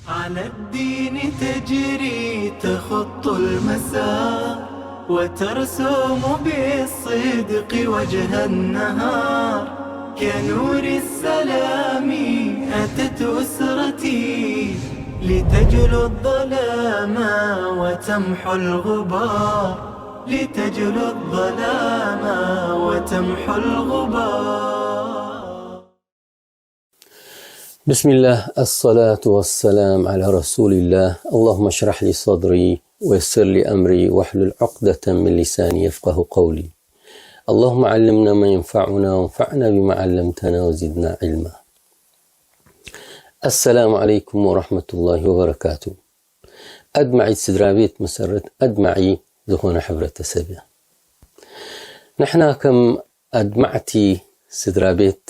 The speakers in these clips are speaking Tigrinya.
على الدين تجري تخط المسار، وترسم بالصدق وجه النهار. كنور السلام أتت أسرتي، لتجلو الظلام وتمحو الغبار، لتجلو الظلام وتمحو الغبار. بسم الله، الصلاة والسلام على رسول الله. اللهم اشرح لي صدري ويسر لي أمري واحلل عقدة من لساني يفقه قولي. اللهم علمنا ما ينفعنا وانفعنا بما علمتنا وزدنا علما. السلام عليكم ورحمة الله وبركاته. ኣድማዒት ስድራ ቤት መሰረት ኣድማዒ ዝኾነ ሕብረተሰብ እያ። ንሕና ከም ኣድማዕቲ ስድራ ቤት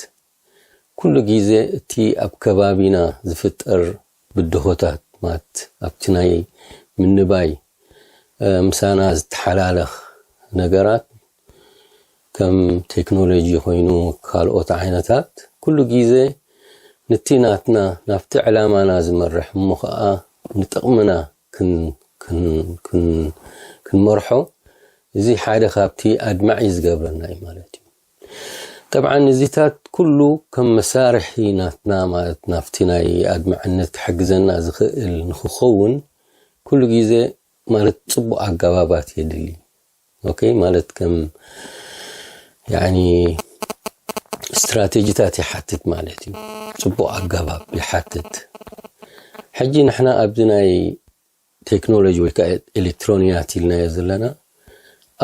ኩሉ ግዜ እቲ ኣብ ከባቢና ዝፍጠር ብድሆታት ማለት ኣብቲ ናይ ምንባይ ምሳና ዝተሓላለኽ ነገራት ከም ቴክኖሎጂ ኮይኑ ካልኦት ዓይነታት ኩሉ ግዜ ንቲ ናትና ናብቲ ዕላማና ዝመርሕ እሞ ከዓ ንጥቕምና ክንመርሖ እዚ ሓደ ካብቲ ኣድማዒ ዝገብረና እዩ ማለት እዩ። ጠብዓን እዚታት ኩሉ ከም መሳርሒ ናትና ማለት ናብቲ ናይ ኣድማዕነት ክሕግዘና ዝኽእል ንክኸውን ኩሉ ግዜ ማለት ፅቡቅ ኣገባባት የድሊ። ኦኬ ማለት ከም ያኒ ስትራቴጂታት ይሓትት ማለት እዩ። ፅቡቅ ኣገባብ ይሓትት። ሕጂ ንሕና ኣብዚ ናይ ቴክኖሎጂ ወይ ከዓ ኤሌክትሮንያት ኢልናዮ ዘለና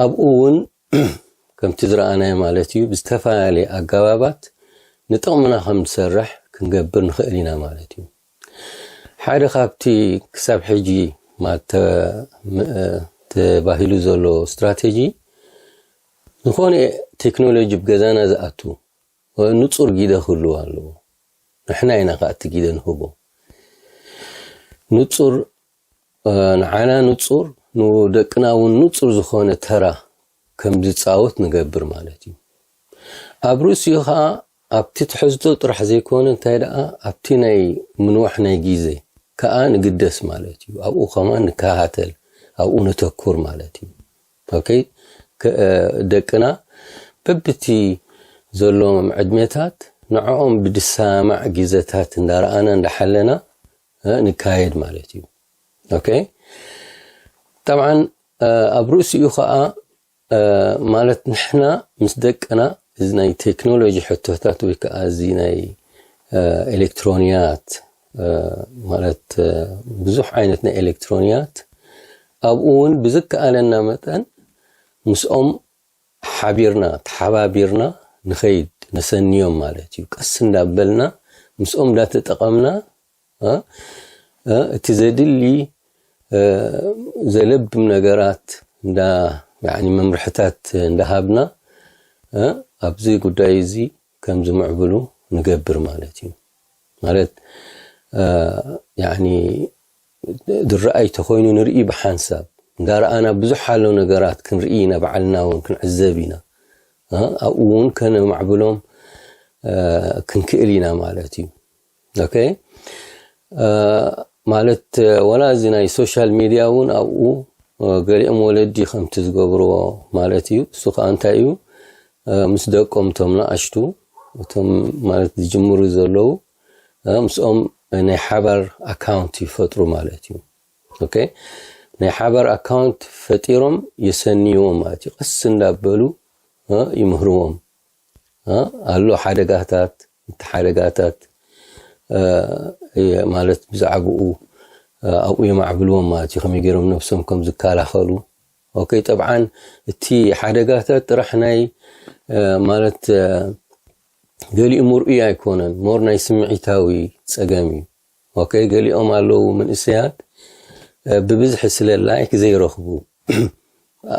ኣብኡ እውን ከምቲ ዝረኣናዮ ማለት እዩ ብዝተፈላለየ ኣገባባት ንጥቕምና ከም ንሰርሕ ክንገብር ንኽእል ኢና ማለት እዩ። ሓደ ካብቲ ክሳብ ሕጂ ተባሂሉ ዘሎ ስትራቴጂ ዝኾነ ቴክኖሎጂ ብገዛና ዝኣቱ ንፁር ጊደ ክህልዎ ኣለዎ። ንሕና ኢና ከኣቲ ጊደ ንህቦ ንፁር ንዓና ንፁር ንደቅና እውን ንፁር ዝኾነ ተራ ከም ዝፃወት ንገብር ማለት እዩ። ኣብ ርእሲኡ ከዓ ኣብቲ ትሕዝቶ ጥራሕ ዘይኮነ እንታይ ደኣ ኣብቲ ናይ ምንዋሕ ናይ ግዜ ከዓ ንግደስ ማለት እዩ። ኣብኡ ከማን ንከታተል ኣብኡ ነተኩር ማለት እዩ። ኦኬ ደቅና በብቲ ዘለዎም ዕድሜታት ንዕኦም ብድሳማዕ ግዜታት እንዳረኣና እንዳሓለና ንካየድ ማለት እዩ። ኦኬ ጠብዓን ኣብ ርእሲኡ ከዓ ማለት ንሕና ምስ ደቅና እዚ ናይ ቴክኖሎጂ ሕቶታት ወይ ከዓ እዚ ናይ ኤሌክትሮንያት ማለት ብዙሕ ዓይነት ናይ ኤሌክትሮንያት ኣብኡ እውን ብዝከኣለና መጠን ምስኦም ሓቢርና ተሓባቢርና ንኸይድ ነሰንዮም ማለት እዩ። ቀስ እንዳበልና ምስኦም እንዳተጠቐምና እቲ ዘድሊ ዘለብም ነገራት እንዳ መምርሕታት እንዳሃብና ኣብዚ ጉዳይ እዚ ከም ዝምዕብሉ ንገብር ማለት እዩ። ማለት ዝረኣይ ተኮይኑ ንርኢ ብሓንሳብ እንዳረኣና ብዙሕ ኣሎ ነገራት ክንርኢ ኢና ባዕልና እውን ክንዕዘብ ኢና። ኣብኡ እውን ከነማዕብሎም ክንክእል ኢና ማለት እዩ። ኦኬ ማለት ወላ እዚ ናይ ሶሻል ሚድያ እውን ኣብኡ ገሊኦም ወለዲ ከምቲ ዝገብርዎ ማለት እዩ። እሱ ከዓ እንታይ እዩ ምስ ደቆም እቶም ንኣሽቱ እቶም ማለት ዝጅምሩ ዘለዉ ምስኦም ናይ ሓባር ኣካውንት ይፈጥሩ ማለት እዩ። ኦኬ ናይ ሓባር ኣካውንት ፈጢሮም የሰንይዎም ማለት እዩ። ቀስ እንዳበሉ ይምህርዎም ኣሎ ሓደጋታት እቲ ሓደጋታት ማለት ብዛዕባኡ ኣብኡ የማዕብልዎም ማለት እዩ። ከመይ ገይሮም ነብሶም ከም ዝከላኸሉ ኦኬ ጠብዓን እቲ ሓደጋታት ጥራሕ ናይ ማለት ገሊኡ ምርኡይ ኣይኮነን ሞር ናይ ስምዒታዊ ፀገም እዩ። ኦኬ ገሊኦም ኣለዉ መንእሰያት ብብዝሒ ስለ ላይክ ዘይረኽቡ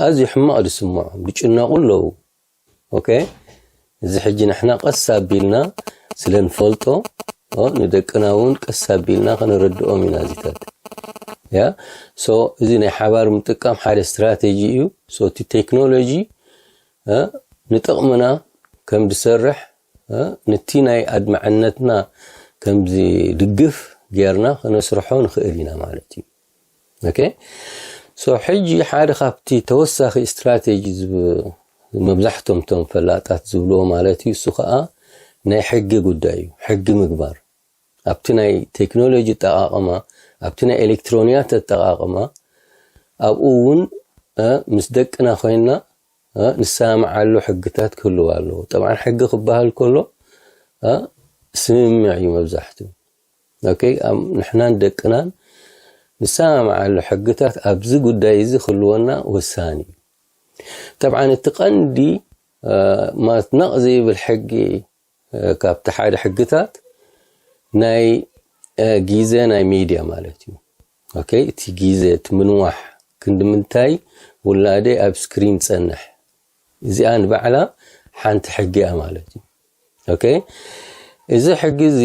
ኣዝዩ ሕማቕ ዝስምዖም ዝጭነቑ ኣለዉ። ኦኬ እዚ ሕጂ ንሕና ቀስ ኣቢልና ስለ ንፈልጦ ንደቅና እውን ቀስ ኣቢልና ከነረድኦም ኢና እዚታት ያ ሶ እዚ ናይ ሓባር ምጥቃም ሓደ ስትራቴጂ እዩ። ሶ እቲ ቴክኖሎጂ ንጥቕምና ከም ዝሰርሕ ንቲ ናይ ኣድማዕነትና ከም ዝድግፍ ጌርና ክነስርሖ ንኽእል ኢና ማለት እዩ። ኦኬ። ሶ ሕጂ ሓደ ካብቲ ተወሳኺ ስትራቴጂ ዝብ- መብዛሕቶም ቶም ፈላጣት ዝብልዎ ማለት እዩ፣ እሱ ከዓ ናይ ሕጊ ጉዳይ እዩ። ሕጊ ምግባር ኣብቲ ናይ ቴክኖሎጂ ኣጠቃቅማ፣ ኣብቲ ናይ ኤሌክትሮንያት ኣጠቃቅማ፣ ኣብኡ እውን ምስ ደቅና ኮይንና ንሰማማዓሉ ሕግታት ክህልው ኣለዎ። ጠብዓን ሕጊ ክበሃል ከሎ ስምምዕ እዩ መብዛሕትኡ። ኦኬ፣ ንሕናን ደቅናን ንሰማማዓሉ ሕግታት ኣብዚ ጉዳይ እዚ ክህልወና ወሳኒ እዩ። ጠብዓን እቲ ቀንዲ ማለት ነቕ ዘይብል ሕጊ ካብቲ ሓደ ሕግታት ናይ ግዜ ናይ ሚድያ ማለት እዩ። ኦኬ፣ እቲ ግዜ እቲ ምንዋሕ ክንዲ ምንታይ ውላደይ ኣብ ስክሪን ጸንሕ፣ እዚኣ ንባዕላ ሓንቲ ሕጊ እያ ማለት እዩ። ኦኬ፣ እዚ ሕጊ እዚ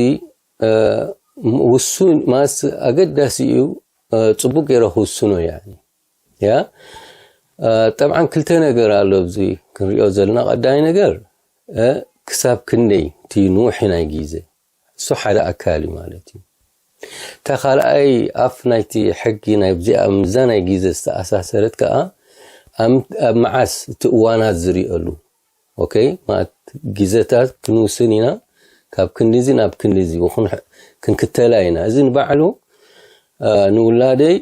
ውሱን ማለት ኣገዳሲ እዩ። ጽቡቅ ገይረ ክውስኖ እያ። ያ ጠብዓን ክልተ ነገር ኣሎ ኣብዚ ክንሪኦ ዘለና። ቀዳይ ነገር ክሳብ ክንደይ እቲ ንውሒ ናይ ግዜ፣ እሱ ሓደ ኣካል እዩ ማለት እዩ። እታ ካልኣይ ኣፍ ናይቲ ሕጊ ናይ ብዚኣ ምዛ ናይ ግዜ ዝተኣሳሰረት ከዓ ኣብ መዓስ እቲ እዋናት ዝርኢሉ። ኦኬ፣ ማለት ግዜታት ክንውስን ኢና። ካብ ክንዲዚ ናብ ክንዲዚ ክንክተላ ኢና። እዚ ንባዕሉ ንውላደይ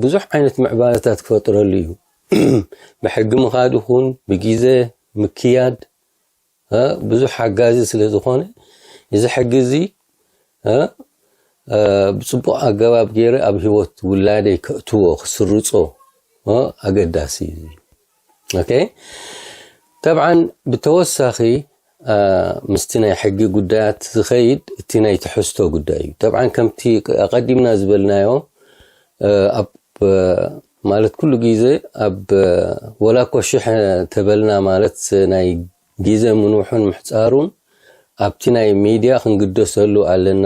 ብዙሕ ዓይነት ምዕባለታት ክፈጥረሉ እዩ። ብሕጊ ምኻድ ይኹን ብግዜ ምክያድ ብዙሕ ሓጋዚ ስለ ዝኾነ፣ እዚ ሕጊ እዚ ብፅቡቕ ኣገባብ ገይረ ኣብ ህይወት ውላደይ ከእትዎ፣ ክስርፆ ኣገዳሲ እዩ። ኦኬ፣ ጠብዓን ብተወሳኺ ምስቲ ናይ ሕጊ ጉዳያት ዝኸይድ እቲ ናይ ትሕዝቶ ጉዳይ እዩ። ጠብዓን ከምቲ ኣቐዲምና ዝበልናዮ ኣብ ማለት ኩሉ ግዜ ኣብ ወላ እኮ ሽሕ ተበልና ማለት ናይ ግዜ ምንውሑን ምሕፃሩን ኣብቲ ናይ ሚድያ ክንግደሰሉ ኣለና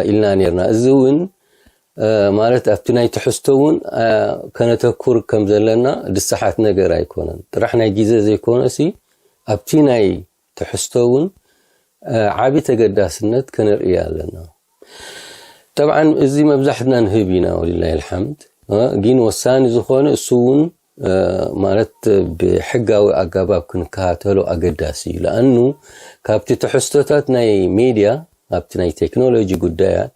ኢልና ነርና። እዚ እውን ማለት ኣብቲ ናይ ትሕዝቶ እውን ከነተኩር ከም ዘለና ድሰሓት ነገር ኣይኮነን። ጥራሕ ናይ ግዜ ዘይኮነ ሲ ኣብቲ ናይ ትሕዝቶ እውን ዓቢ ተገዳስነት ከነርኢ ኣለና። ጠብዓን እዚ መብዛሕትና ንህብ ኢና ወሊላሂ ልሓምድ። ግን ወሳኒ ዝኾነ እሱ እውን ማለት ብሕጋዊ ኣገባብ ክንከታተሎ ኣገዳሲ እዩ። ለኣኑ ካብቲ ትሕዝቶታት ናይ ሚድያ ኣብቲ ናይ ቴክኖሎጂ ጉዳያት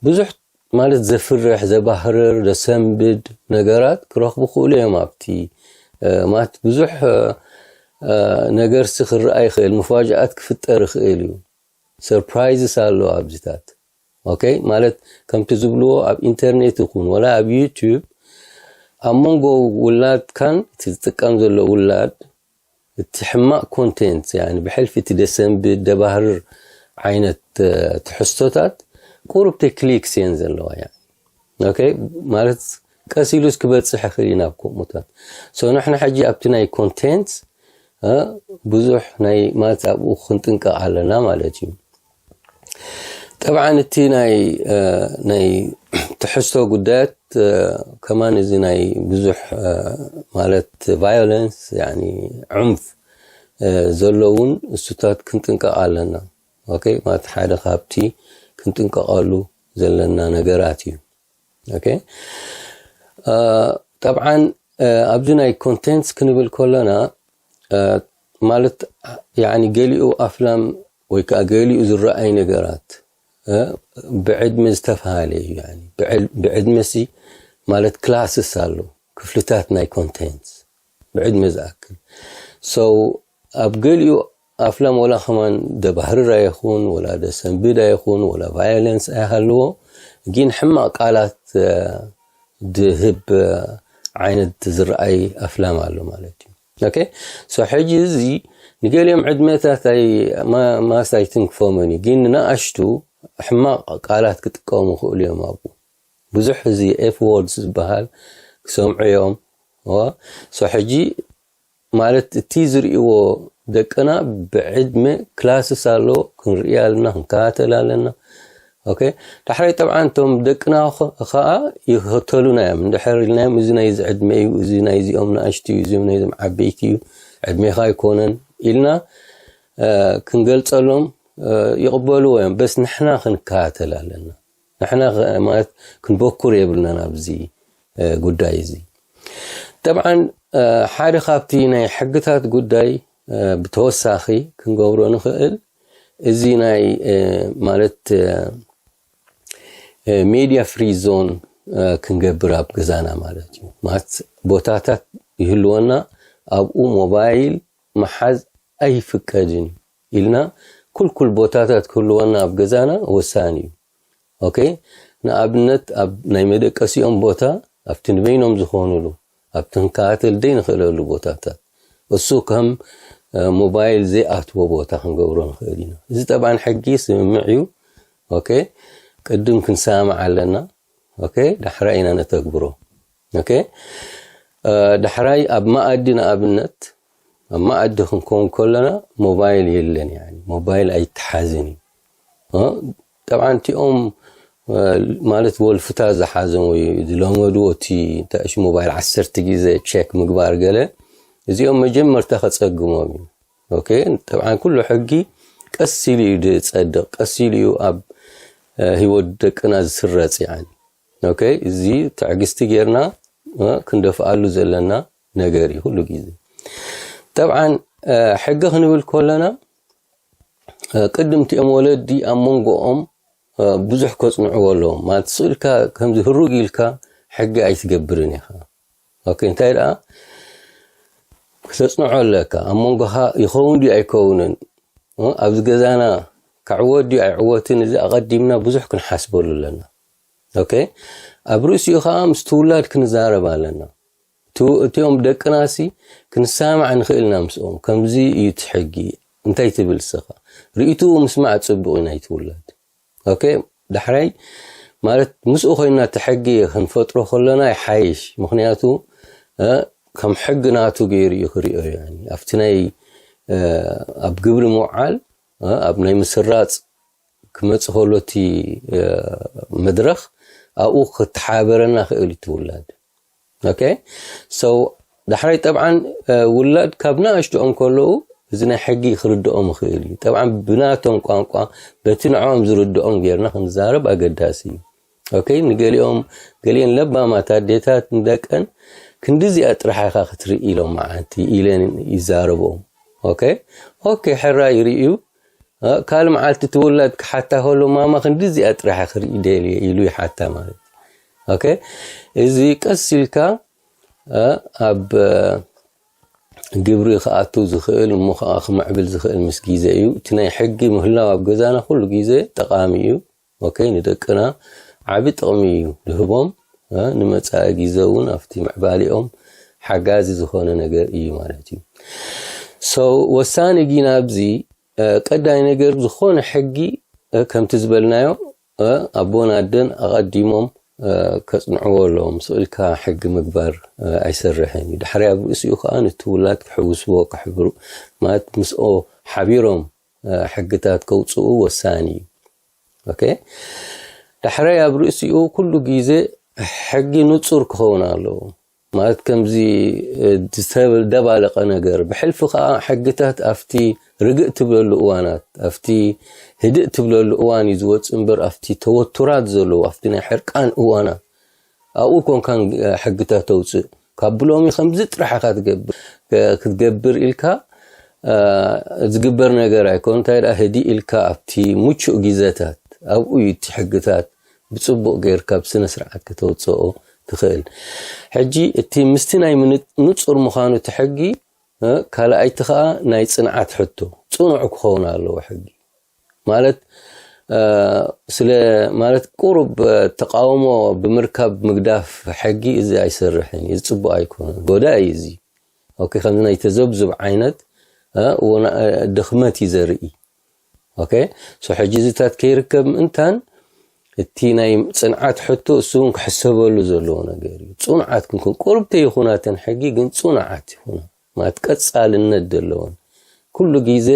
ብዙሕ ማለት ዘፍርሕ፣ ዘባህርር፣ ዘሰንብድ ነገራት ክረኽቡ ክእሉ እዮም። ኣብቲ ማለት ብዙሕ ነገር ሲ ክረኣ ይኽእል፣ መፋጃኣት ክፍጠር ይኽእል እዩ። ሰርፕራይዝስ ኣሎ ኣብዚታት። ኦኬ፣ ማለት ከምቲ ዝብልዎ ኣብ ኢንተርኔት ይኹን ወላ ኣብ ዩቲዩብ ኣብ መንጎ ውላድካን እቲ ዝጥቀም ዘሎ ውላድ እቲ ሕማቕ ኮንቴንት፣ ያኒ ብሕልፊ እቲ ደሰንብድ ደባህርር ዓይነት ትሕዝቶታት ቁሩብ ክሊክስ እየን ዘለዋ። ያኒ ኦኬ፣ ማለት ቀስ ኢሉስ ክበጽሕ ይኽእል እዩ ናብ ከምኡታት። ሶ ንሕና ሕጂ ኣብቲ ናይ ኮንቴንት ብዙሕ ናይ ማለት ኣብኡ ክንጥንቀቕ ኣለና ማለት እዩ። ጠብዓን እቲ ናይ ናይ ትሕዝቶ ጉዳያት ከማን እዚ ናይ ብዙሕ ማለት ቫዮለንስ፣ ያኒ ዑንፍ ዘለውን እሱታት ክንጥንቀቕ ኣለና። ኦኬ፣ ማለት ሓደ ካብቲ ክንጥንቀቐሉ ዘለና ነገራት እዩ። ኦኬ፣ ጠብዓን ኣብዚ ናይ ኮንቴንትስ ክንብል ከለና ማለት ያኒ ገሊኡ ኣፍላም ወይ ከዓ ገሊኡ ዝረኣይ ነገራት ብዕድመ ዝተፈሃለ እዩ። ብዕድመ ሲ ማለት ክላስስ ኣሎ፣ ክፍልታት ናይ ኮንቴንትስ ብዕድመ ዝኣክል። ሶ ኣብ ገሊኡ ኣፍላም ወላ ከማን ደባህርር ኣይኹን ወላ ደሰንብድ ኣይኹን ወላ ቫዮለንስ ኣይሃልዎ፣ ግን ሕማቕ ቃላት ድህብ ዓይነት ዝረኣይ ኣፍላም ኣሎ ማለት እዩ። ኦኬ፣ ሶ ሕጂ እዚ ንገሊኦም ዕድመታት ማስ ኣይትንክፎምን እዩ፣ ግን ንኣሽቱ ሕማቕ ቃላት ክጥቀሙ ክእሉ እዮም። ኣብኡ ብዙሕ እዚ ኤፍ ወርድስ ዝበሃል ክሰምዑ እዮም። ሶ ሕጂ ማለት እቲ ዝርእይዎ ደቅና ብዕድመ ክላስስ ኣሎ፣ ክንርኢ ኣለና፣ ክንከታተል ኣለና። ኦኬ፣ ዳሕራይ ጠብዓን እቶም ደቅና ከዓ ይኸተሉና እዮም። እንድሕር ኢልናዮም እዚ ናይዚ ዕድመ እዩ፣ እዚ ናይዚኦም ንኣሽቱ እዩ፣ እዚ ናይዞም ዓበይቲ እዩ፣ ዕድሜኻ ኣይኮነን ኢልና ክንገልጸሎም ይቕበልዎ እዮም። በስ ንሕና ክንከታተል ኣለና። ንሕና ማለት ክንበኩር የብልናን ኣብዚ ጉዳይ እዚ። ጠብዓን ሓደ ካብቲ ናይ ሕግታት ጉዳይ ብተወሳኺ ክንገብሮ ንኽእል እዚ ናይ ማለት ሜድያ ፍሪ ዞን ክንገብር ኣብ ገዛና ማለት እዩ። ማለት ቦታታት ይህልወና፣ ኣብኡ ሞባይል ምሓዝ ኣይፍቀድን ኢልና ኩልኩል ቦታታት ክህልወና ኣብ ገዛና ወሳኒ እዩ። ኦኬ፣ ንኣብነት ኣብ ናይ መደቀሲኦም ቦታ ኣብቲ ንበይኖም ዝኾኑሉ ኣብቲ ክንከታተል ዘይንኽእለሉ ቦታታት እሱ ከም ሞባይል ዘይኣትዎ ቦታ ክንገብሮ ንኽእል ኢና። እዚ ጠብዓን ሕጊ ስምምዕ እዩ። ኦኬ፣ ቅድም ክንሰማማዕ ኣለና። ኦኬ፣ ዳሕራይ ኢና ነተግብሮ። ኦኬ፣ ዳሕራይ ኣብ መኣዲ ንኣብነት ኣብ መኣዲ ክንከውን ከለና ሞባይል የለን፣ ያኒ ሞባይል ኣይተሓዝን እዩ። ጠብዓን እቲኦም ማለት ወልፍታት ዝሓዞም ወይ ዝለመድዎ እቲ ተእሽ ሞባይል ዓሰርተ ግዜ ቸክ ምግባር ገለ እዚኦም መጀመርታ ከጸግሞም እዩ። ኦኬ፣ ጠብዓን ኩሉ ሕጊ ቀስ ኢሉ እዩ ዝጸድቕ፣ ቀስ ኢሉ እዩ ኣብ ህይወት ደቅና ዝስረጽ። ያኒ ኦኬ፣ እዚ ትዕግስቲ ጌርና ክንደፍኣሉ ዘለና ነገር እዩ ኩሉ ግዜ። ጠብዓን ሕጊ ክንብል ከለና ቅድም እቲኦም ወለዲ ኣብ መንጎኦም ብዙሕ ከጽንዕዎ ኣለዎም። ማለት ስእልካ ከምዚ ህሩግ ኢልካ ሕጊ ኣይትገብርን ኢኻ። ኦኬ፣ እንታይ ደኣ ክተጽንዖ ኣለካ። ኣብ መንጎኻ ይኸውን ድዩ ኣይከውንን፣ ኣብዚ ገዛና ክዕወት ድዩ ኣይዕወትን፣ እዚ ኣቐዲምና ብዙሕ ክንሓስበሉ ኣለና። ኦኬ፣ ኣብ ርእሲኡ ኸዓ ምስ ትውላድ ክንዛረብ ኣለና። እቲኦም ደቅናሲ ክንሰማማዕ ንኽእልና ምስኦም። ከምዚ እዩ እቲ ሕጊ፣ እንታይ ትብል ስኻ? ርእይትኡ ምስማዕ ጽቡቕ እዩ ናይ ትውላድ። ኦኬ፣ ዳሕራይ ማለት ምስኡ ኮይና እቲ ሕጊ ክንፈጥሮ ከለና ይሓይሽ። ምኽንያቱ ከም ሕጊ ናቱ ገይሩ እዩ ክሪኦ እዩ። ኣብቲ ናይ ኣብ ግብሪ ምውዓል ኣብ ናይ ምስራጽ ክመጽእ ከሎ እቲ መድረኽ ኣብኡ ክተሓበረና ክእል እዩ ትውላድ። ኦኬ፣ ሶ ዳሕራይ ጠብዓን ውላድ ካብ ንኣሽቶኦም ከለዉ እዚ ናይ ሕጊ ክርድኦም ይኽእል እዩ። ጠብዓን ብናቶም ቋንቋ በቲ ንዕኦም ዝርድኦም ጌርና ክንዛረብ ኣገዳሲ እዩ። ኦኬ፣ ንገሊኦም ገሊአን ለባማት ኣዴታት ንደቀን ክንዲዚኣ ጥራሕ ኢኻ ክትርኢ ኢሎም መዓንቲ ኢለን ይዛረብኦም። ኦኬ፣ ኦኬ፣ ሕራይ ይርእዩ ካልእ መዓልቲ ትውላድ ክሓታ ከሎ ማማ ክንዲዚኣ ጥራሕ ክርኢ ደልየ ኢሉ ይሓታ ማለት እዩ። ኦኬ፣ እዚ ቀስ ኢልካ ኣብ ግብሪ ክኣቱ ዝኽእል እሞ ከዓ ክምዕብል ዝኽእል ምስ ግዜ እዩ። እቲ ናይ ሕጊ ምህላው ኣብ ገዛና ኩሉ ግዜ ጠቓሚ እዩ። ኦኬ፣ ንደቅና ዓቢ ጥቕሚ እዩ ዝህቦም። ንመጻኢ ግዜ እውን ኣብቲ ምዕባሊኦም ሓጋዚ ዝኾነ ነገር እዩ ማለት እዩ። ሶ ወሳኒ ግን ኣብዚ ቀዳይ ነገር ዝኾነ ሕጊ ከምቲ ዝበልናዮ ኣቦን ኣደን ኣቐዲሞም ከጽንዕዎ ኣለዎም። ስእልካ ሕጊ ምግባር ኣይሰርሕን እዩ። ዳሕሪ ኣብ ርእሲኡ ከዓ ንትውላድ ክሕውስዎ ክሕብሩ ማለት ምስኦ ሓቢሮም ሕግታት ከውፅኡ ወሳኒ እዩ። ኦኬ፣ ዳሕራይ ኣብ ርእሲኡ ኩሉ ግዜ ሕጊ ንጹር ክኸውን ኣለዎ። ማለት ከምዚ ዝተደባለቐ ነገር ብሕልፊ ከዓ ሕግታት ኣብቲ ርግእ ትብለሉ እዋናት ኣብቲ ህድእ ትብለሉ እዋን እዩ ዝወፅእ እምበር ኣብቲ ተወቱራት ዘለዎ ኣብቲ ናይ ሕርቃን እዋናት ኣብኡ ኮንካን ሕግታት ተውፅእ ካብ ብሎሚ ከምዚ ጥራሕ ኢኻ ክትገብር ኢልካ ዝግበር ነገር ኣይኮን። እንታይ ደኣ ህድእ ኢልካ ኣብቲ ምቹእ ግዜታት ኣብኡ እዩ እቲ ሕግታት ብፅቡቕ ጌርካ ብስነ ስርዓት ከተውፅኦ ትኽእል። ሕጂ እቲ ምስቲ ናይ ንፁር ምዃኑ እቲ ሕጊ ካልኣይቲ ከዓ ናይ ፅንዓት ሕቶ ፅኑዕ ክኸውን ኣለዎ ሕጊ ማለት ስለ ማለት ቁሩብ ተቃውሞ ብምርካብ ምግዳፍ ሕጊ እዚ ኣይሰርሕን እዩ፣ ዝፅቡቅ ኣይኮነን፣ ጎዳኢ እዩ እዚ። ኦኬ፣ ከምዚ ናይ ተዘብዝብ ዓይነት ድኽመት እዩ ዘርኢ። ኦኬ፣ ሶ ሕጂ እዚታት ከይርከብ ምእንታን እቲ ናይ ፅንዓት ሕቶ እሱ እውን ክሕሰበሉ ዘለዎ ነገር እዩ። ፅኑዓት ክንኮን ቁሩብ ተይኹናተን ሕጊ ግን ፅኑዓት ይኹና ማለት ቀፃልነት ዘለዎን ኩሉ ግዜ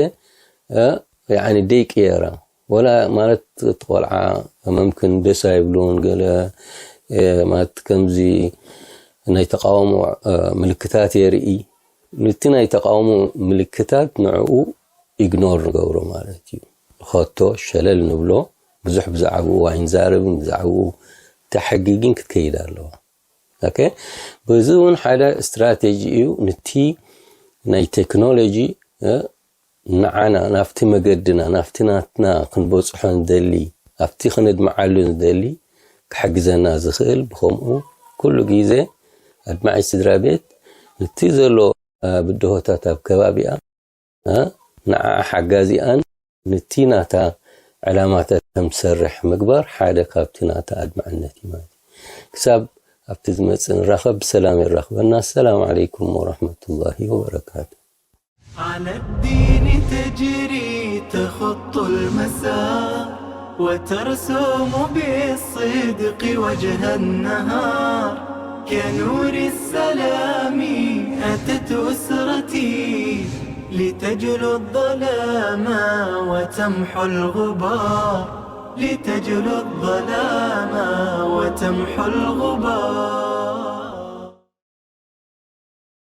ያኒ ደይቅየራ ወላ ማለት እቲ ቆልዓ መምክን ደስ ኣይብሉን ገለ ማለት ከምዚ ናይ ተቃውሞ ምልክታት የርኢ። ንቲ ናይ ተቃውሞ ምልክታት ንዕኡ ኢግኖር ንገብሮ ማለት እዩ። ንኸቶ ሸለል ንብሎ። ብዙሕ ብዛዕባኡ ኣይንዛረብን፣ ብዛዕባኡ። እቲ ሕጊ ግን ክትከይድ ኣለዋ። ኦኬ? በዚ እውን ሓደ ስትራቴጂ እዩ። ነቲ ናይ ቴክኖሎጂ፣ እ፣ ንዓና ናብቲ መገድና፣ ናብቲ ናትና ክንበጽሖ ንደሊ፣ ኣብቲ ክንድምዓሉ ንደሊ ክሕግዘና ዝኽእል። ብኸምኡ ኩሉ ግዜ ኣድማዒ ስድራ ቤት ነቲ ዘሎ፣ እ፣ ብድሆታት ኣብ ከባቢኣ፣ እ፣ ንዓ ሓጋዚኣን ነቲ ናታ ዕላማታት ከም ትሰርሕ ምግባር ሓደ ካብቲ ናታ ኣድማዕነት እዩ ማለት እዩ። ክሳብ ኣብቲ ዝመጽእ ንራኸብ፣ ብሰላም የራኽበና። ኣሰላሙ ዓለይኩም ወረሕመቱላሂ ወበረካቱ። على الدين تجري تخط المسار وترسم بالصدق وجه النهار كنور السلام أتت أسرتي لتجلو الظلام وتمحو الغبار لتجلو الظلام وتمحو الغبار